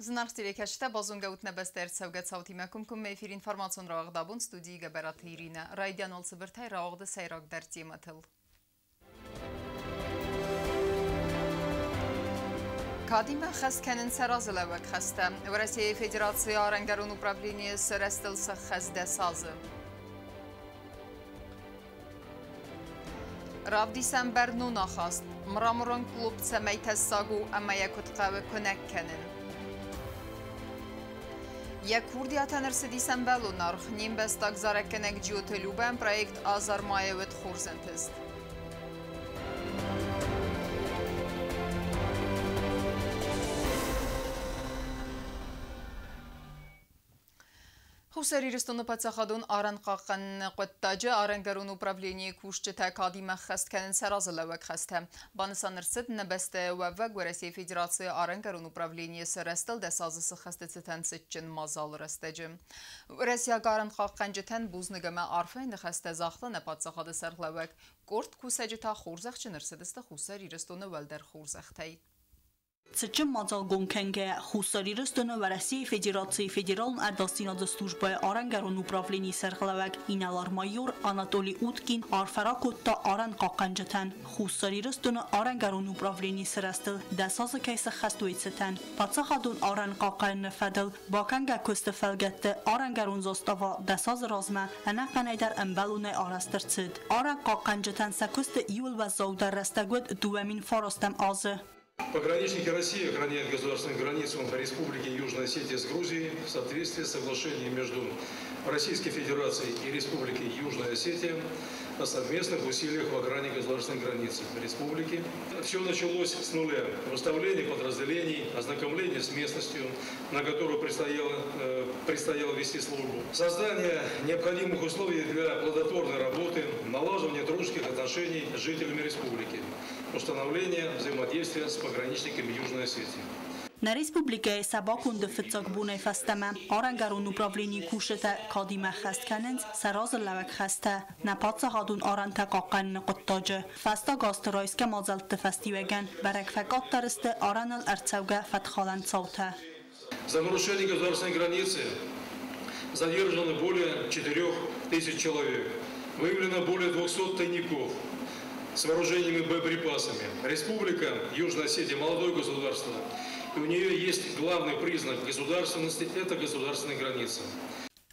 Зынаргъ телекӕсджытӕ, базонгӕ ут нӕ бӕстӕ ӕрцӕугӕ цаутимӕ комкоммӕ эфир информацион рауагъд абон, студийы Гӕбӕраты Иринӕ. Райдиан уал цыбыртӕй рауагъды сӕйрагдӕр темӕтыл. Кадимӕ хӕс кӕнын сӕ разылӕууӕг хӕстӕ. Уӕрӕсейы Федерацийы арӕнгӕрон управленийы сырӕзтыл сӕххӕст 10 азы. Равдисӕн бӕрнон ахаст. Мраморон клуб цӕмӕй тӕссаг у ӕмӕ йӕ куыд хъӕуы куынӕг кӕнын. Йӕ курдиатӕн ӕрцыдис ӕмбӕлон аргъ. Не мбӕстаг зарӕггӕнӕг Джиоты Любӕн проект «Азар-ма-йы» уыд хорз ӕнтыст. Хуссар Ирыстоны паддзахадон арӕнхъахъхъӕныны хъуыддаджы арӕнгӕрон управленийы кусджытӕ кадимӕ ӕххӕст кӕнынц сӕ разылӕууӕг хӕстӕ. Банысан ӕрцыд, нӕ бӕстӕйы уӕвӕг Уӕрӕсейы Федерацийы арӕнгӕрон управленийы сырӕзтыл 10 азы сыххӕсты цытӕн цытджын мадзалы рӕстӕджы. Уӕрӕсейаг арӕнхъахъхъӕнджытӕн бузныг ӕмӕ арфӕйы ныхӕстӕ загъта нӕ паддзахады сӕргълӕууӕг. Къорд кусӕджы та хорзӕхджын ӕрцыдысты Хуссар Ирыстоны уӕлдӕр хорзӕхтӕй. Цытджын мадзал гом кӕнгӕйӕ, Хуссар Ирыстоны Уӕрӕсейы Федерацийы Федералон ӕдасдзинады службӕйы арӕнгӕрон управленийы сӕргълӕууӕг инӕлар-майор Анатолий Уткин арфӕ ракодта арӕнхъахъхъӕнджытӕн, Хуссар Ирыстоны арӕнгӕрон управленийы сырӕзтыл 10 азы кӕй сӕххӕст, уый цытӕн. Паддзахадон арӕнхъахъхъӕныны фӕдыл бакӕнгӕ куысты фӕлгӕтты арӕнгӕрон заставӕ 10 азы размӕ ӕнӕхъӕнӕй дӕр ӕмбӕлонӕй арӕзт ӕрцыд. Арӕнхъахъхъӕнджытӕн сӕ куысты иууыл уӕззаудӕр рӕстӕг уыд 2009 азы. Пограничники России охраняют государственную границу Республики Южная Осетия с Грузией в соответствии с соглашением между Российской Федерацией и Республикой Южная Осетия о совместных усилиях в охране государственной границы республики. Все началось с нуля. Выставление подразделений, ознакомление с местностью, на которую предстояло вести службу. Создание необходимых условий для плодотворной работы, налаживание дружеских отношений с жителями республики, установление взаимодействия с пограничниками Южной Осетии. Нӕ республикӕйы сӕ баконды фыццаг бонӕй фӕстӕмӕ арӕнгӕрон управленийы кусджытӕ кадимӕ ӕххӕст кӕнынц сӕ разылӕууӕг хӕстӕ нӕ паддзахадон арӕнтӕ хъахъхъӕныны хъуыддаджы. Фӕстаг азты райсгӕ мадзӕлтты фӕстиуӕгӕн бӕрӕг фӕкъаддӕр сты арӕныл ӕрцӕугӕ фӕткхалӕн цаутӕ. За нарушение государственной границы задержано более 4000 человек. Выявлено более 200 тайников с вооружениями и боеприпасами. Республика Южная Осетия – молодое государство. И у нее есть главный признак государственности – это государственная граница.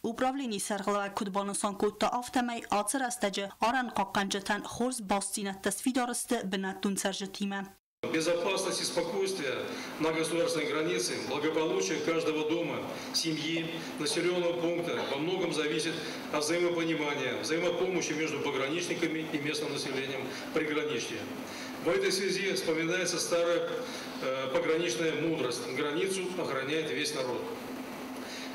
Управленийы сӕргълӕууӕг куыд банысан кодта, афтӕмӕй ацы рӕстӕджы арӕнхъахъхъӕнджытӕн хорз бастдзинӕдтӕ сфидар сты бынӕттон цӕрджытимӕ. Безопасность и спокойствие на государственной границе, благополучие каждого дома, семьи, населенного пункта во многом зависит от взаимопонимания, взаимопомощи между пограничниками и местным населением приграничья. В этой связи вспоминается старая пограничная мудрость: границу охраняет весь народ.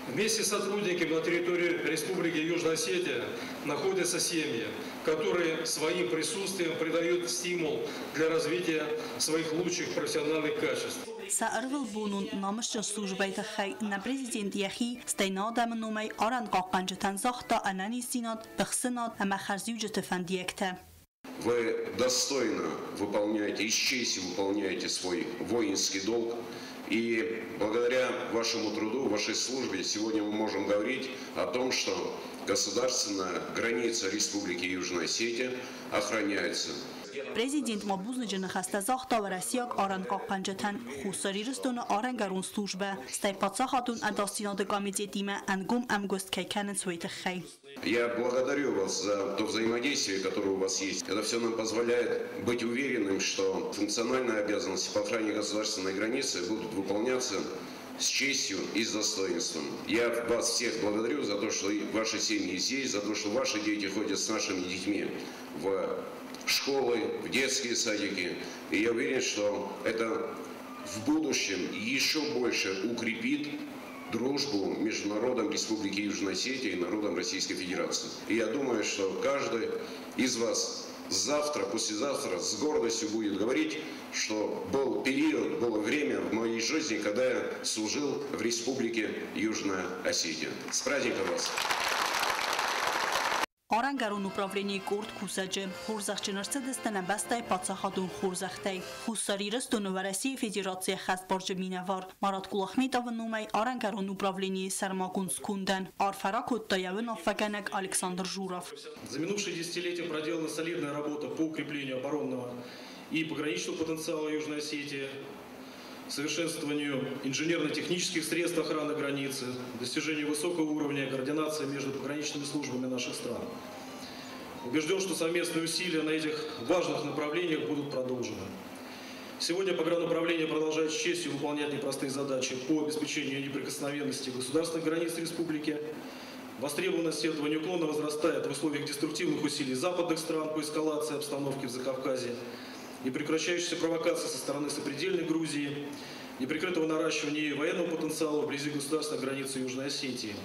Вместе с сотрудниками на территории Республики Южная Осетия находятся семьи, которые своим присутствием придают стимул для развития своих лучших профессиональных качеств. Сӕ ӕрвылбонон намысджын службӕйы тыххӕй нӕ президент йӕхи, стӕй нӕ адӕмы номӕй арӕнхъахъхъӕнджытӕн загъта ӕнӕниздзинад, быхсынад ӕмӕ хӕрзиуджыты фӕндиӕгтӕ. Вы достойно выполняете и с честью выполняете свой воинский долг. И благодаря вашему труду, вашей службе сегодня мы можем говорить о том, что государственная граница Республики Южная Осетия охраняется. Президент ма бузныджы ныхӕстӕ загъта уӕрӕсейаг арӕнхъахъхъӕнджытӕн Хуссар Ирыстоны арӕнгӕрон службӕ, стӕй паддзахадон ӕдасдзинады комитетимӕ ӕнгом ӕмгуыст кӕй кӕнынц, уый тыххӕй. Я благодарю вас за то взаимодействие, которое у вас есть. Это все нам позволяет быть уверенным, что функциональные обязанности по охране государственной границы будут выполняться с честью и с достоинством. Я вас всех благодарю за то, что ваши семьи здесь, за то, что ваши дети ходят с нашими детьми в школы, в детские садики. И я уверен, что это в будущем еще больше укрепит дружбу между народом Республики Южная Осетия и народом Российской Федерации. И я думаю, что каждый из вас завтра, послезавтра с гордостью будет говорить, что был период, было время в моей жизни, когда я служил в Республике Южная Осетия. С праздником вас! Арӕнгӕрон управленийы къорд кусӕджы хорзӕхджын ӕрцыдысты нӕ бӕстӕйы паддзахадон хорзӕхтӕй. Хуссар Ирыстоны Уӕрӕсейы Федерацийы ӕххӕстбарджын минӕвар Марат Кулахметовы номӕй арӕнгӕрон управленийы сӕрмагонд скондӕн арфӕ ракодта йӕ уынаффӕгӕнӕг Александр Журов. За минувшие десятилетия проделана солидная работа по укреплению оборонного и пограничного потенциала Южной Осетии, совершенствованию инженерно-технических средств охраны границы, достижению высокого уровня координации между пограничными службами наших стран. Убежден, что совместные усилия на этих важных направлениях будут продолжены. Сегодня погрануправление продолжает с честью выполнять непростые задачи по обеспечению неприкосновенности государственных границ республики. Востребованность этого неуклонно возрастает в условиях деструктивных усилий западных стран по эскалации обстановки в Закавказье, непрекращающейся провокации со стороны сопредельной Грузии, неприкрытого наращивания военного потенциала вблизи государственной границы Южной Осетии.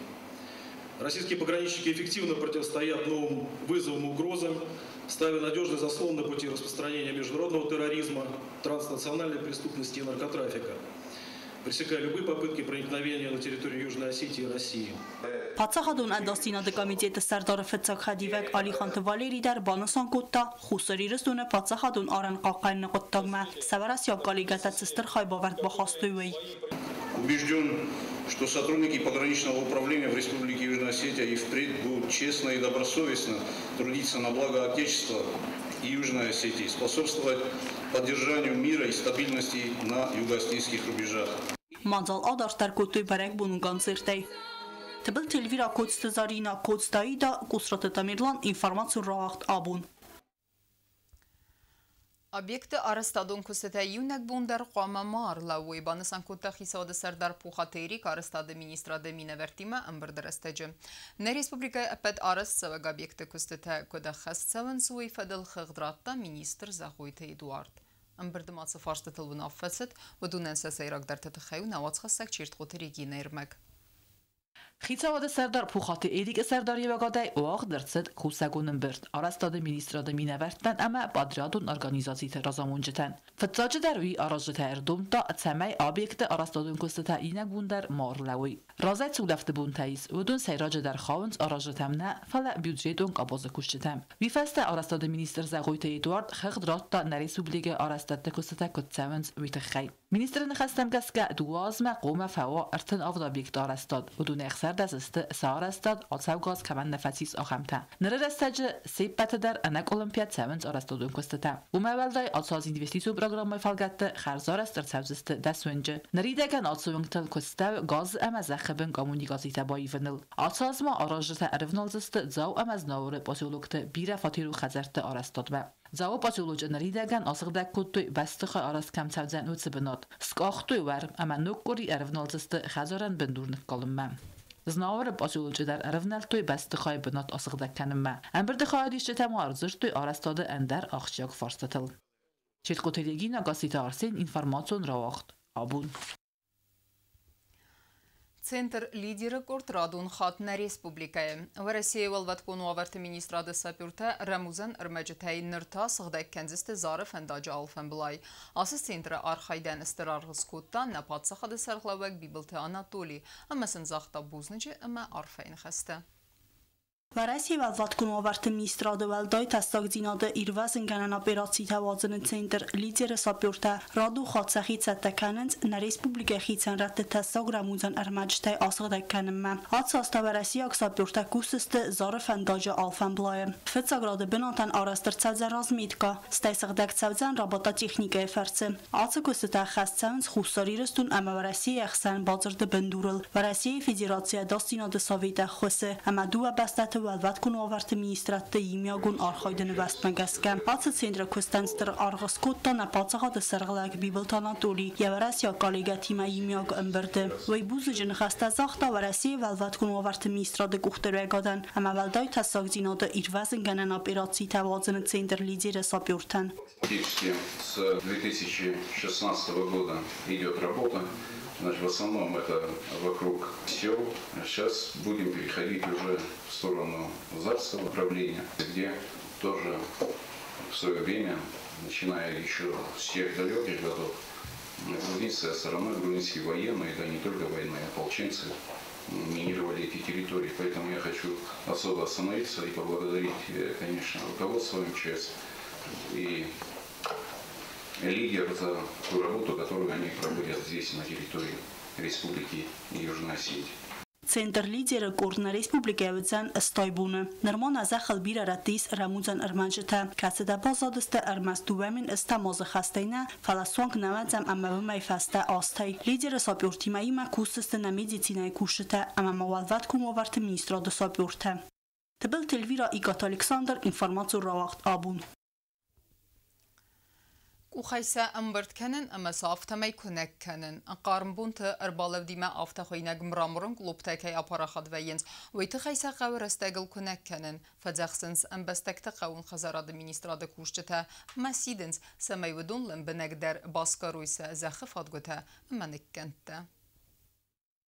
Российские пограничники эффективно противостоят новым вызовам и угрозам, ставя надежный заслон на пути распространения международного терроризма, транснациональной преступности и наркотрафика, пресекая любые попытки проникновения на территорию Южной Осетии и России. Паддзахадон ӕдасдзинады комитеты сӕрдары фыццаг хӕдивӕг Алиханты Валери дӕр банысан кодта, Хуссар Ирыстоны паддзахадон арӕн хъахъхъӕныны хъуыддагмӕ сӕ уӕрӕсейаг коллегӕтӕ цы стыр хайбавӕрд бахастой, уый. Убежден, что сотрудники пограничного управления в Республике Южная Осетия и впредь будут честно и добросовестно трудиться на благо Отечества и Южной Осетии, способствовать поддержанию мира и стабильности на юго-осетинских рубежах. Мадзал адарддӕр кодтой бӕрӕгбонон концертӕй. Тыбылты Эльвира, Коцты Зарина, Коцты Аида, Къусраты Тамерлан, информацион рауагъд «Абон». Объекты арӕзтадон куыстытӕ иунӕг бон дӕр хъуамӕ ма ӕрлӕууой, банысан кодта хицауады сӕрдар Пухаты Эрик арӕзтады министрады минӕвӕрттимӕ ӕмбырды рӕстӕджы. Нӕ республикӕйы ӕппӕт арӕзтцӕуӕг объекты куыстытӕ куыд ӕххӕст цӕуынц, уый фӕдыл хыгъд радта министр Зӕгъойты Эдуард. Ӕмбырды ма цы фарстытыл уынаффӕ цыд, уыдонӕн сӕ сӕйрагдӕрты тыххӕй у нӕ уацхӕссӕг Чертхъоты Регинӕйы ӕрмӕг. Хицауады сӕрдар Пухаты Эрикы сӕрдариуӕгадӕй уагъд ӕрцыд кусӕгон ӕмбырд арӕзтады министрады минӕвӕрттӕн ӕмӕ подрядон организациты разамонджытӕн. Фыццаджыдӕр уый аразджытӕ ӕрдомдта, цӕмӕй объекты арӕзтадон куыстытӕ иннӕ бон дӕр ма ӕрлӕууой. Разӕй цы улӕфты бонтӕ ис, уыдон сӕйраджыдӕр хауынц аразджытӕм нӕ, фӕлӕ бюджетон къабазы кусджытӕм. Уый фӕстӕ арӕзтады министр Зӕгъойты Эдуард хыгъд радта нӕ республикӕйы арӕзтӕдты куыстытӕ куыд цӕуынц, уый тыххӕй. Министры ныхӕстӕм гӕсгӕ, 2 азмӕ хъуамӕ фӕуа 37 объекты арӕзтад. Уыдон 16 сты сӕ арӕзтад ацӕугӕ аз кӕмӕн нӕ фӕцис, ахӕмтӕ. Ныры рӕстӕджы се ппӕты дӕр ӕнӕкъуылымпыйӕ цӕуынц арӕзтадон куыстытӕ. Уымӕй уӕлдай ацы аз инвестицион программӕйы фӕлгӕтты хӕрзарӕзт ӕрцӕудзысты 10 уынджы. Ныридӕгӕн ацы уынгтыл куыстӕуы газ ӕмӕ зӕххы бын коммуникацитӕ баивыныл. Ацы аз ма аразджытӕ ӕрывналдзысты Дзау ӕмӕ Знауыры поселокты бирӕфатерон хӕдзӕртты арӕзтадмӕ. Дзауы поселочы ныридӕгӕн асыгъдӕг кодтой бӕстыхай арӕзт кӕм цӕудзӕн, уыцы бынат. Скъахтой уӕрм ӕмӕ ног къуыри ӕрывналдзысты хӕдзарӕн бындур ныккалынмӕ. Знауыры поселочы дӕр ӕрывнӕлдтой бӕстыхайы бынат асыгъдӕг кӕнынмӕ. Ӕмбырды хайадисджытӕ ма ӕрдзырдтой арӕзтады ӕндӕр ахсджиаг фарстытыл. Четкъоты Регина, Гасситы Арсен, информацион рауагъд «Абон». Центр «Лидеры» къорд радон хатт нӕ республикӕйы. Уӕрӕсейы уӕлвӕткон уавӕрты министрады сапертӕ рӕмудзӕн ӕрмӕджытӕй ныр та сыгъдӕг кӕндзысты Зары фӕндаджы алфӕмбылай. Ацы центры архайдӕн стыр аргъ скодта нӕ паддзахады сӕргълӕууӕг Бибылты Анатоли ӕмӕ сын загъта бузныджы ӕмӕ арфӕйы ныхӕстӕ. Уӕрӕсейы уӕлвӕткон уавӕрты министрады уӕлдай тӕссагдзинады ирвӕзынгӕнӕн операцитӕ уадзыны центр «Лидеры» сапертӕ радон хатт сӕхи цӕттӕ кӕнынц нӕ республикӕйы хицӕн рӕтты тӕссаг рӕмудзӕн ӕрмӕджытӕй асыгъдӕг кӕнынмӕ. Ацы аз та уӕрӕсейаг сапертӕ кусдзысты Зары фӕндаджы алфӕмблайы. Фыццаг рады бынатӕн арӕзт ӕрцӕудзӕн разметка, стӕй сыгъдӕг цӕудзӕн робототехникӕйы фӕрцы. Ацы куыстытӕ ӕххӕст цӕуынц Хуссар Ирыстон ӕмӕ Уӕрӕсейы ӕхсӕн бадзырды бындурыл. Уӕрӕсейы Федерацийы ӕдасдзинады советы ӕххуысы ӕмӕ дыууӕ бӕстӕты уӕлвӕткон уавӕрты министрадты иумиагон архайды нывӕстмӕ гӕсгӕ. Ацы центры куыстӕн стыр аргъ скодта нӕ паддзахады сӕргълӕууӕг Бибылты Анатоли йӕ уӕрӕсейаг коллегӕтимӕ иумиаг ӕмбырды. Уый бузныджы ныхӕстӕ загъта Уӕрӕсейы уӕлвӕткон уавӕрты министрады къухдариуӕгадӕн ӕмӕ уӕлдай тӕссагдзинады ирвӕзынгӕнӕн операцитӕ уадзыны центр «Лидеры» сапертӕн. Фактически с 2016 года идет работа. Значит, в основном это вокруг сел. Сейчас будем переходить уже в сторону Зарского направления, где тоже в свое время, начиная еще с тех далеких годов, грузинская сторона, грузинские военные, да не только военные, ополченцы, минировали эти территории. Поэтому я хочу особо остановиться и поблагодарить, конечно, руководство МЧС и лидер за ту работу, которую они проводят здесь, на территории Республики Южная Осетия. Центр лидера къорд нӕ республикӕйы уыдзӕн 60 боны. Нырма нӕ зӕххыл бирӕ рӕтты ис рӕмудзӕн ӕрмӕджытӕ, кӕцытӕ баззадысты ӕрмӕст 2008 азы хӕстӕй нӕ, фӕлӕ суанг 90 ӕмӕ уымӕй фӕстӕ азтӕй. Лидеры сапертимӕ иумӕ кусдзысты нӕ медицинӕйы кусджытӕ ӕмӕ ма уӕлвӕткон уавӕрты министрады сапертӕ. Тыбылты Эльвира, Икъаты Александр, информацион рауагъд Абон. Къухӕй сӕ ӕмбырд кӕнын ӕмӕ сӕ афтӕмӕй куынӕг кӕнын. Хъарм бонты ӕрбалӕудимӕ афтӕхуыйнӕг мраморон кълубтӕ кӕй апарахат вӕййынц, уый тыххӕй сӕ хъӕуы рӕстӕгыл куынӕг кӕнын. Фӕдзӕхсынц ӕмбӕстӕгты хъӕууон хӕдзарады министрады кусджытӕ ӕмӕ сидынц, цӕмӕй уыдон лӕмбынӕгдӕр басгарой сӕ зӕххы фадгуытӕ ӕмӕ ныккӕндтӕ.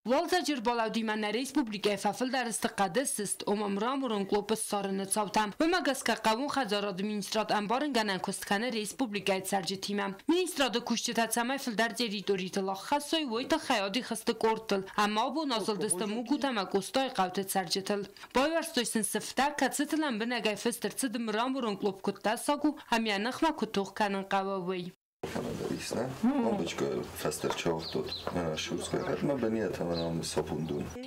Уалдзӕджы ӕрбалӕудимӕ нӕ республикӕйы фӕфылдӕр сты хъӕды сыст, ома мраморон кълопы ссарыны цаутӕ. Уымӕ гӕсгӕ хъӕууон хӕдзарады министрад ӕмбарынгӕнӕн куыст кӕны республикӕйы цӕрджытимӕ. Министрады кусджытӕ цӕмӕй фылдӕр территоритыл аххӕссой, уый тыххӕй адих сты къордтыл ӕмӕ абон азылдысты Мугут ӕмӕ Къостайы хъӕуты цӕрджытыл. Байуӕрстой сын сыфтӕ, кӕцытыл ӕмбынӕгӕй фыст ӕрцыд мраморон кълоп куыд тӕссаг у ӕмӕ йӕ ныхмӕ куыд тох кӕнын хъӕуы, уый.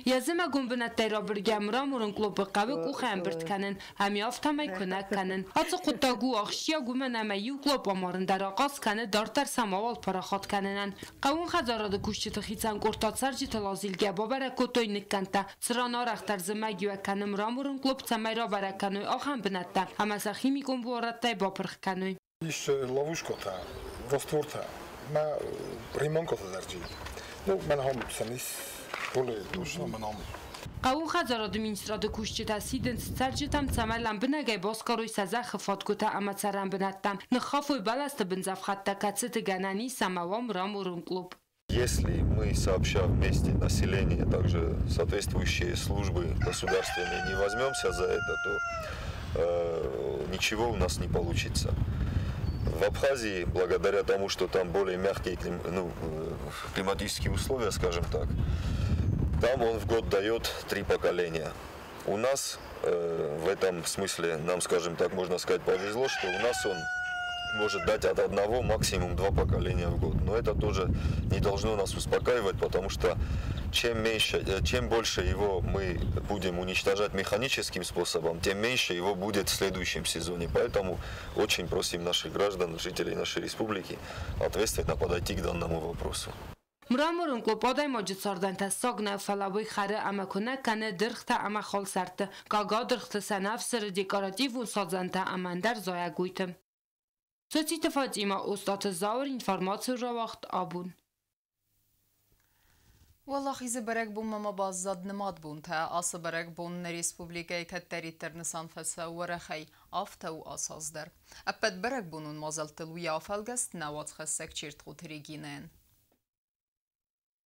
Йӕ зымӕгон бынӕттӕй рабыргӕ мраморон кълопы хъӕуы къухӕй ӕмбырд кӕнын ӕмӕ афтӕмӕй куынӕг кӕнын. Ацы хъуыддаг у ахсджиаг, уымӕн ӕмӕ иу кълоп амарын дӕр ахъаз кӕны дарддӕр сӕ мауал парахат кӕнынӕн. Хъӕууон хӕдзарады кусджыты хицӕн къордтӕ цӕрджытыл азилгӕ бабӕрӕг кодтой ныккӕндтӕ, цыран арӕхдӕр зымӕгиуӕг кӕны мраморон кълоп, цӕмӕй рабӕрӕг кӕной ахӕм бынӕттӕ ӕмӕ сӕ химикон буарадтӕй бапырх кӕной. Ис ловушкотӕ, раствортӕ, мӕ ремонткотӕ дӕр. Ну, мӕн хам сӕнис более точно мӕн хам. Хъӕууон хӕдзарады министрады кусджытӕ сидынц цӕрджытӕм, цӕмӕй лӕмбынӕгӕй басгарой сӕ зӕххы фадгуытӕ ӕмӕ цӕрӕн бынӕттӕ, ныххафой бӕлӕсты бындзӕфхӕдтӕ, кӕцыты гӕнӕн ис ӕмӕ уа мраморон кълоп. Если мы сообща вместе население, также соответствующие службы государственные не возьмемся за это, то ничего у нас не получится. В Абхазии, благодаря тому, что там более мягкие климатические условия, скажем так, там он в год дает 3 поколения. У нас в этом смысле, нам, скажем так, можно сказать, повезло, что у нас он может дать от одного максимум 2 поколения в год. Но это тоже не должно нас успокаивать, потому что чем больше его мы будем уничтожать механическим способом, тем меньше его будет в следующем сезоне. Поэтому очень просим наших граждан, жителей нашей республики, ответственно подойти к данному вопросу. Мраморон кълоп адӕймаджы цардӕн тӕссаг нӕу, фӕлӕ уый хӕры ӕмӕ куынӕг кӕны дыргътӕ ӕмӕ халсӕртты, гагадыргъты, сӕнӕфсыры, декоративон садзӕнтӕ ӕмӕ ӕндӕр зайӕгойты. Цоциты Фатима, Остаты Зауыр, информацион рауагъд Абон. Уӕлахизы бӕрӕгбонмӕ ма баззад нымад бонтӕ. Ацы бӕрӕгбон нӕ республикӕйы кӕддӕриддӕр нысан фӕцӕуы уӕрӕхӕй, афтӕ у ацы аз дӕр. Ӕппӕт бӕрӕгбонон мадзӕлттыл уый афӕлгӕст нӕ уацхӕссӕг Чертхъоты Регинӕйӕн.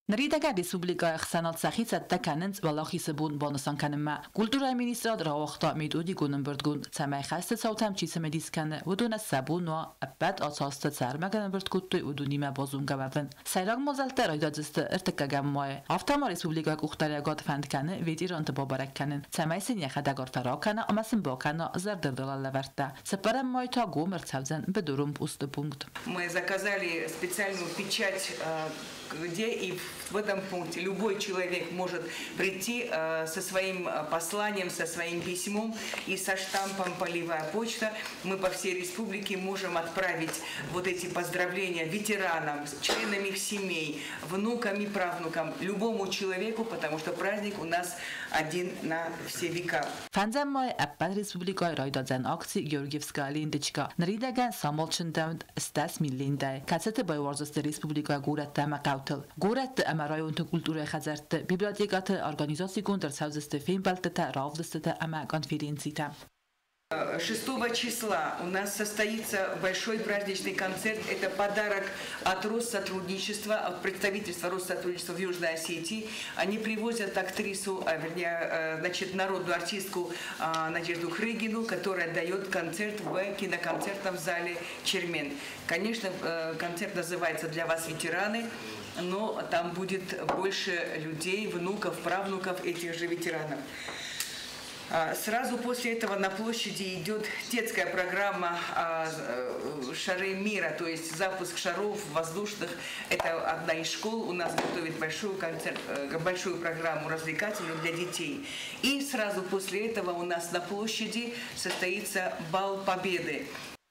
Ныридӕгӕн республикӕйы ӕхсӕнад сӕхи цӕттӕ кӕнынц Уӕлахизы бон банысан кӕнынмӕ. Культурӕйы министрад рауагъта методикон ӕмбырдгонд, цӕмӕй хӕсты цаутӕм чи цымыдис кӕны, уыдонӕн сӕ бон уа ӕппӕт ацы азты цы ӕрмӕгӕн ӕмбырд кодтой, уыдонимӕ базонгӕ уӕвын. Сӕйраг мадзӕлттӕ райдайдзысты ӕртыккӕгӕм майы. Афтӕ ма республикӕйы къухдариуӕгад фӕнд кӕны ветеранты бабӕрӕг кӕнын, цӕмӕй сын йӕхӕдӕг арфӕ ракӕна ӕмӕ сын бакӕна зӕрдырдылы лӕвӕрттӕ. Цыппӕрӕм майы та гом ӕрцӕудзӕн быдырон посты пункт. Мы заказали специальную печать, где и в этом пункте любой человек может прийти со своим посланием, со своим письмом и со штампом «Полевая почта». Мы по всей республике можем отправить вот эти поздравления ветеранам, членам их семей, внукам и правнукам, любому человеку, потому что праздник у нас один на все века. Фӕндзӕм майы ӕппӕт республикӕйы райдайдзӕн акци «Георгиевская ленточка». Ныридӕгӕн самалчындӕуыд 80 000 лентӕйы, кӕцыты байуардзысты республикӕйы горӕттӕ ӕмӕ хъӕутыл. Горӕтты ӕмӕ районты культурӕйы хӕдзӕртты, библиотекӕты организацигонд ӕрцӕудзысты фембӕлдтытӕ, равдыстытӕ ӕмӕ конференцитӕ. 6 числа у нас состоится большой праздничный концерт. Это подарок от Россотрудничества, от представительства Россотрудничества в Южной Осетии. Они привозят актрису, вернее, значит, народную артистку Надежду Хрыгину, которая дает концерт в киноконцертном зале «Чермен». Конечно, концерт называется «Для вас, ветераны». но там будет больше людей, внуков, правнуков этих же ветеранов. Сразу после этого на площади идет детская программа «Шары мира», то есть запуск шаров воздушных. Это одна из школ у нас готовит большую программу развлекательную для детей. И сразу после этого у нас на площади состоится бал Победы.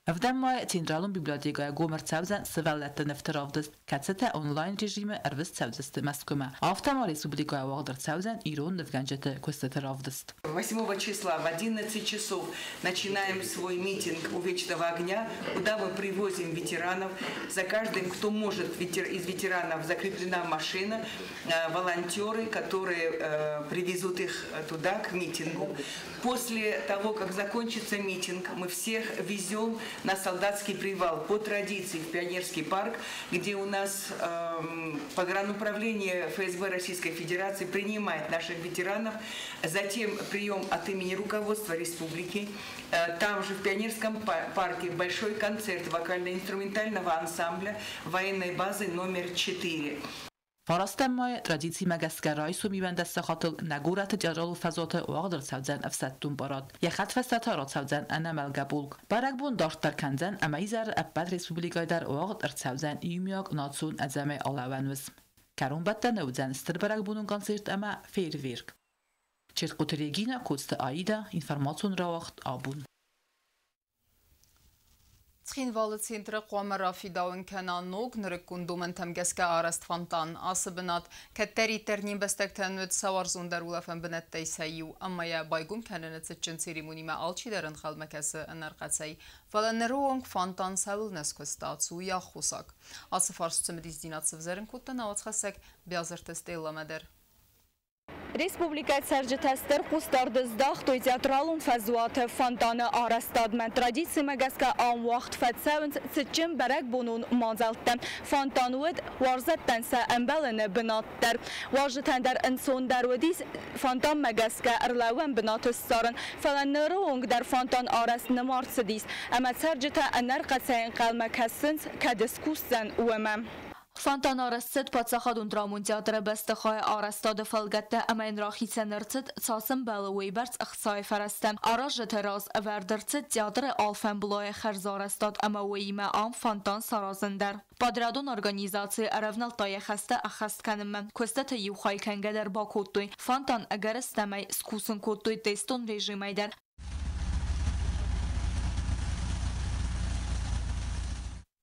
Ӕвдӕм майы Централон библиотекӕйы гом ӕрцӕудзӕн сывӕллӕтты нывты равдыст, кӕцытӕ онлайн режимы ӕрвыст цӕудзысты Мӕскуымӕ. Афтӕ ма республикӕйы уагъд ӕрцӕудзӕн ирон нывгӕнджыты куыстыты равдыст. 8 числа в 11 часов начинаем свой митинг у Вечного огня, куда мы привозим ветеранов. За каждым, кто может, из ветеранов закреплена машина, волонтеры, которые привезут их туда, к митингу. После того, как закончится митинг, мы всех везем на солдатский привал по традиции в Пионерский парк, где у нас погрануправление ФСБ Российской Федерации принимает наших ветеранов. Затем прием от имени руководства республики. Там же в Пионерском парке большой концерт вокально-инструментального ансамбля военной базы номер 4. Фарастӕм майы традицимӕ гӕсгӕ райсом 11 сахатыл нӕ горӕты театралон фӕзуаты уагъд ӕрцӕудзӕн ӕфсӕддон парад. Йӕ хӕдфӕстӕ та рацӕудзӕн ӕнӕмӕлгӕ полк. Бӕрӕгбон дарддӕр кӕндзӕн ӕмӕ изӕры ӕппӕт республикӕйы дӕр уагъд ӕрцӕудзӕн иумиаг национ ӕдзӕмӕй алӕууӕн уысм. Кӕронбӕттӕны уыдзӕн стыр бӕрӕгбонон концерт ӕмӕ фейерверк. Четкъуты Регина, Коцты Аида, информацион рауагъд «Абон». Цхинвалы центры хъуамӕ рафидауын кӕна ног нырыккон домӕнтӕм гӕсгӕ арӕзт фонтан. Ацы бынат кӕддӕриддӕр не мбӕстӕгтӕн уыд сӕ уарзондӕр улӕфӕн бынӕттӕй сӕ иу, ӕмӕ йӕ байгом кӕныны цытджын церемонимӕ алчидӕр ӕнхъӕлмӕ кӕсы ӕнӕрхъӕцӕй. Фӕлӕ ныры онг фонтан цӕуылнӕ скуыста, цы у йӕ аххосаг? Ацы фарст цымыдисдзинад сывзӕрын кодта нӕ уацхӕссӕг Биазырты Стелламӕ дӕр. Республикӕйы цӕрджытӕ стыр хъусдард здӕхтой театралон фӕзуаты фонтаны арӕзтадмӕ. Традицимӕ гӕсгӕ ам уагъд фӕцӕуынц цытджын бӕрӕгбонон мадзӕлттӕ. Фонтан уыд уарзӕттӕн сӕ ӕмбӕлыны бынат дӕр. Уазджытӕн дӕр ӕнцондӕр уыдис фонтанмӕ гӕсгӕ ӕрлӕууӕн бынаты ссарын. Фӕлӕ ныры онг дӕр фонтан арӕзт нӕма рцыдис. Ӕмӕ цӕрджытӕ ӕнӕрхъӕцӕй ӕнхъӕлмӕ кӕсынц, кӕд скусдзӕн, уымӕ. Фонтан арӕзт цыд паддзахадон драмон театры бӕстыхайы арӕзтады фӕлгӕтты ӕмӕ йын рахицӕн ӕрцыд, цас ӕмбӕлы, уыйбӕрц ӕхцайы фӕрӕзтӕ. Аразджыты раз ӕвӕрд ӕрцыд театры алфӕмблайы хӕрзарӕзтад ӕмӕ уыимӕ ам фонтан саразын дӕр. Подрядон организаци ӕрӕвнӕлдта йӕ хӕстӕ ӕххӕст кӕнынмӕ. Куыстыты иу хай кӕнгӕ дӕр бакодтой. Фонтан ӕгӕрыстӕмӕй скусын кодтой тестон режимӕй дӕр.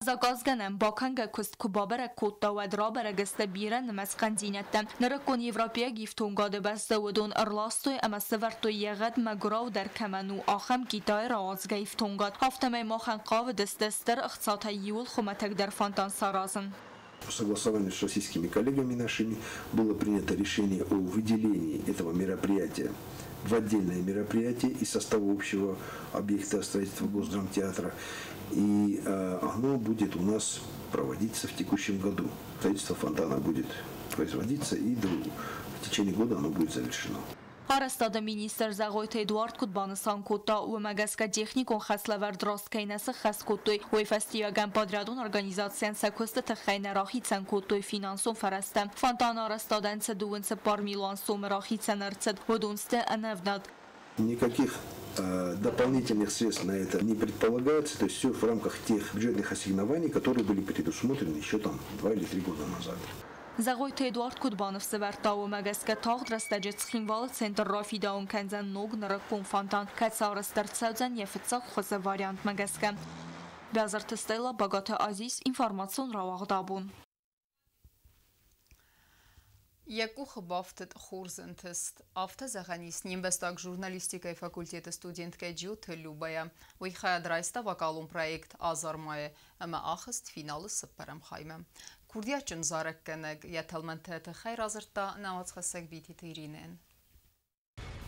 Заказгӕнӕн бакӕнгӕ куыст куы бабӕрӕг кодта, уӕд рабӕрӕг сты бирӕ нымӕц хъӕндзинӕдтӕ. Нырыккон европейаг ифтонгады бӕсты уыдон ӕрластой ӕмӕ сӕвӕрдтой йӕ гъӕд мӕгуыраудӕр кӕмӕн у, ахӕм Китайы рауадзгӕ ифтонгад. Афтӕмӕй махӕн хъавыдысты стыр ӕхцатӕй иууыл хуымӕтӕгдӕр фонтан саразын. По согласованию с российскими коллегами нашими было принято решение о выделении этого мероприятия в отдельное мероприятие из состава общего объекта строительства Госдрамтеатра. И оно будет у нас проводиться в текущем году. Строительство фонтана будет производиться, и в течение года оно будет завершено. Арӕзтады министр Зӕгъойты Эдуард куыд банысан кодта, уымӕ гӕсгӕ техникон хӕслӕвӕрд раст кӕй нӕ сыххӕст кодтой, уый фӕстиуӕгӕн подрядон организацийӕн сӕ куысты тыххӕй нӕ рахицӕн кодтой финансон фӕрӕзтӕ. Фонтаны арӕзтадӕн цы 24 милуан сомы рахицӕн ӕрцыд, уыдон сты ӕнӕвнӕлд. Никаких дополнительных средств на это не предполагается, то есть все в рамках тех бюджетных ассигнований, которые были предусмотрены еще 2 или 3 года назад. Зӕгъойты Эдуард куыд баныфсӕвӕрдта, уымӕ гӕсгӕ тагъд рӕстӕджы Цхинвалы центр рафидауын кӕндзӕн ног нырыккон фонтан, кӕцы арӕзт ӕрцӕудзӕн йӕ фыццаг хуызы вариантмӕ гӕсгӕ. Бязырты Стелла, Багаты Азиз, информацион рауагъд «Абон». Йӕ къухы бафтыд хорз ӕнтыст. Афтӕ зӕгъӕн ис не мбӕстаг журналистикӕйы факультеты студенткӕ Джиоты Любӕйӕ. Уый хайад райста вокалон проект «Азармайы» ӕмӕ ахызт финалы цыппӕрӕм хаймӕ. Курдиатджын зарӕггӕнӕг йӕ тӕлмӕнтӕ тыххӕй радзырдта нӕ уацхӕссӕг Битеты Иринӕйӕн.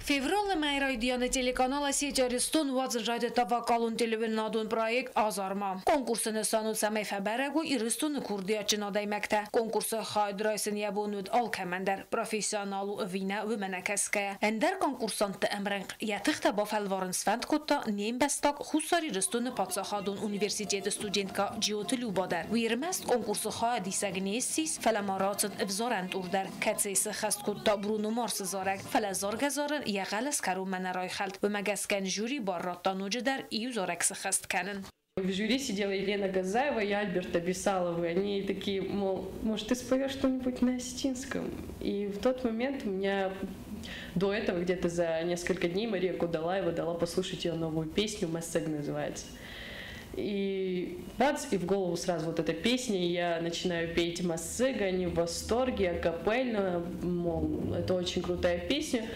Февралы мӕйы райдианы телеканал Осетия Аристон уадзын райдыдта вокалон телеуынынадон проект Азар-ма. Конкурсы нысан у, цӕмӕй фӕбӕрӕг уой Ирыстоны курдиатджын адӕймӕгтӕ. Конкурсы хайад райсын йӕ бон уыд алкӕмӕн дӕр, профессионал у ӕви нӕ, уымӕ нӕ кӕсгӕйӕ. Ӕндӕр конкурсантты ӕмрӕнхъ йӕ тыхтӕ бафӕлварын сфӕнд кодта не мбӕстаг Хуссар Ирыстоны паддзахадон университеты студенткӕ Джиоты Люба дӕр. Уый ӕрмӕст конкурсы хайадисӕг не ссис, фӕлӕ ма рацыд ӕвзарӕн тур дӕр, кӕцыйы сӕххӕст кодта Бруно Марсы зарӕг. Фӕлӕ заргӕ-зарын йӕ хъӕлӕс кӕронмӕ нӕ райхӕлд, уымӕ гӕсгӕ йын жюри бар радта ноджыдӕр иу зарӕг сӕххӕст кӕнын. В жюри сидела Елена Газаева и Альберт Абисалов, и они такие, мол, может, ты споешь что-нибудь на осетинском? И в тот момент у меня до этого где-то за несколько дней Мария Кудалаева дала послушать ее новую песню, «Массег» называется. И бац, и в голову сразу вот эта песня, и я начинаю петь «Массега», они в восторге, акапельно, мол, это очень крутая песня.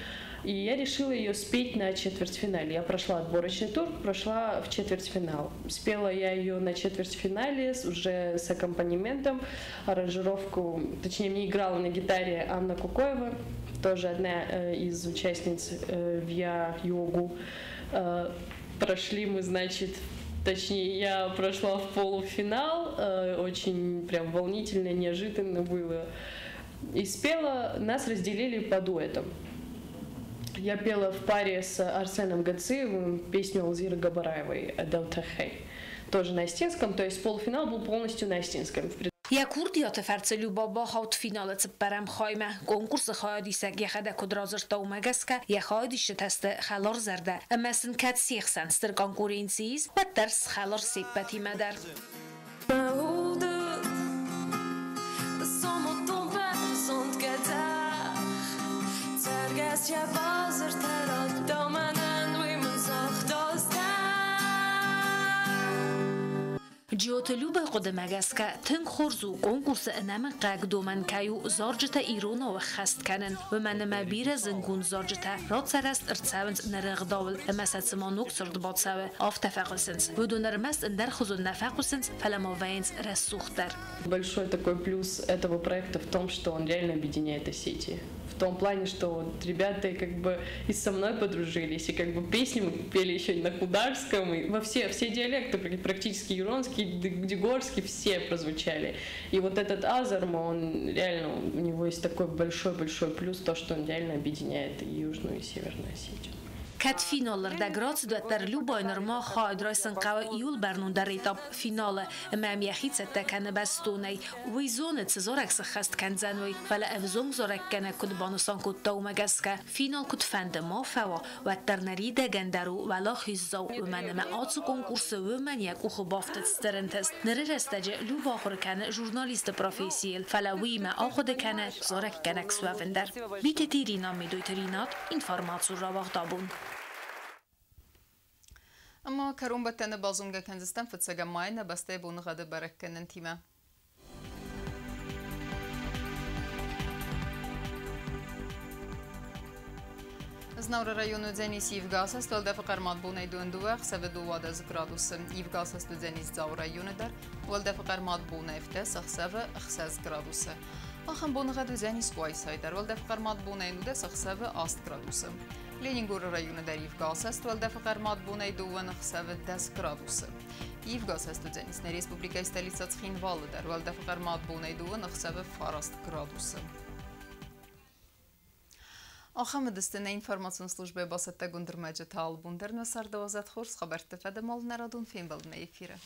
И я решила ее спеть на четвертьфинале. Я прошла отборочный тур, прошла в четвертьфинал. Спела я ее на четвертьфинале уже с аккомпанементом, аранжировку, точнее, мне играла на гитаре Анна Кукоева, тоже одна из участниц ВИА Йогу. Прошли мы, значит, точнее, я прошла в полуфинал, очень прям волнительно, неожиданно было. И спела, нас разделили по дуэтам. Я пела в паре с Арсеном Гациевым песню Алзиры Габараевой «Делта Хей». Тоже на осетинском, то есть полуфинал был полностью на осетинском. Йӕ курдиаты фӕрцы Люба бахауд финалы цыппӕрӕм хаймӕ. Конкурсы хайадисӕг йӕхӕдӕг куыд радзырдта, уымӕ гӕсгӕ йӕ хайадисджытӕ сты хӕларзӕрдӕ ӕмӕ сын кӕд се хсӕн стыр конкуренци ис, уӕддӕр схӕлар се ппӕтимӕ дӕр. Джиоты Любайы хъуыдымӕ гӕсгӕ, тынг хорз у, конкурсы ӕнӕмӕнгхъӕуӕг домӕн кӕй у зарджытӕ иронау ӕххӕст кӕнын. Уымӕн ӕмӕ бирӕ зындгонд зарджытӕ рацарӕзт ӕрцӕуынц ныры ӕгъдауыл ӕмӕ сӕ цыма ног цырд бацӕуы, афтӕ фӕхъуысынц. Уыдон ӕрмӕст ӕндӕрхуызон нӕ фӕхъуысынц, фӕлӕ ма вӕййынц рӕсугъддӕр. Большой такой плюс этого проекта в том, что он реально объединяет Осетию. В том плане, что вот ребята как бы и со мной подружились, и как бы песни мы пели еще и на кударском, и во все диалекты, практически иронский, дигорский, все прозвучали. И вот этот Азарма, он реально, у него есть такой большой-большой плюс, то, что он реально объединяет и Южную, и Северную Осетию. Кӕд финалы рдӕг рацыд, уӕддӕр Любайы нырма хайад райсын хъӕуы иууыл бӕрнондӕр этап финалы ӕмӕ йӕм йӕхи цӕттӕ кӕны бӕстонӕй. Уый зоны, цы зарӕг сӕххӕст кӕндзӕн, уый, фӕлӕ ӕвзонг зарӕггӕнӕг куыд банысан кодта, уымӕ гӕсгӕ финал куыдфӕнды ма фӕуа, уӕддӕр ныридӕгӕн дӕр у уӕлахиздзау, уымӕн ӕмӕ ацы конкурсы уымӕн йӕ къухы бафтыд стыр ӕнтыст. Ныры рӕстӕджы Люба ахуыр кӕны журналисты профессийыл, фӕлӕ уыимӕ ахъуыды кӕны зарӕггӕнӕг суӕвын дӕр. Битеты Ирина, Медойты Ринат, информацион рауагъд Абон. Ӕмӕ кӕронбӕттӕны базонгӕ кӕндзыстӕм фыццӕгӕм майы нӕ бӕстӕйы боныгъӕды бӕрӕггӕнӕнтимӕ. Знауыры районы уыдзӕнис ивгӕ асӕст, уӕлдӕфы хъӕрмад бонӕй 22, ӕхсӕвы 12 градусы. Ивгӕ асӕст уыдзӕнис Дзауы районы дӕр, уӕлдӕфы хъӕрмад бонӕй 17, ӕхсӕвы 6 градусы. Ахӕм боныгъӕд уыдзӕнис Къуайсайы дӕр, уӕлдӕфы хъӕрмад бонӕй 19, ӕхсӕвы 8 градусы. Ленингоры районы дӕр ивгӕ асӕст, уӕлдӕфы хъӕрмад бонӕй 2, ӕхсӕвы 10 градусы. Ивгӕ асӕст уыдзӕнис нӕ республикӕйы столицӕ Цхинвалы дӕр, уӕлдӕфы хъӕрмад бонӕй 2, ӕхсӕвы 9 градусы. Ахӕм уыдысты нӕ информацион службӕйы бацӕттӕгонд ӕрмӕджытӕ алыбон дӕр нӕ царды уадзӕд хорз хабӕртты фӕдыл нӕ радон фембӕлдмӕ эфиры.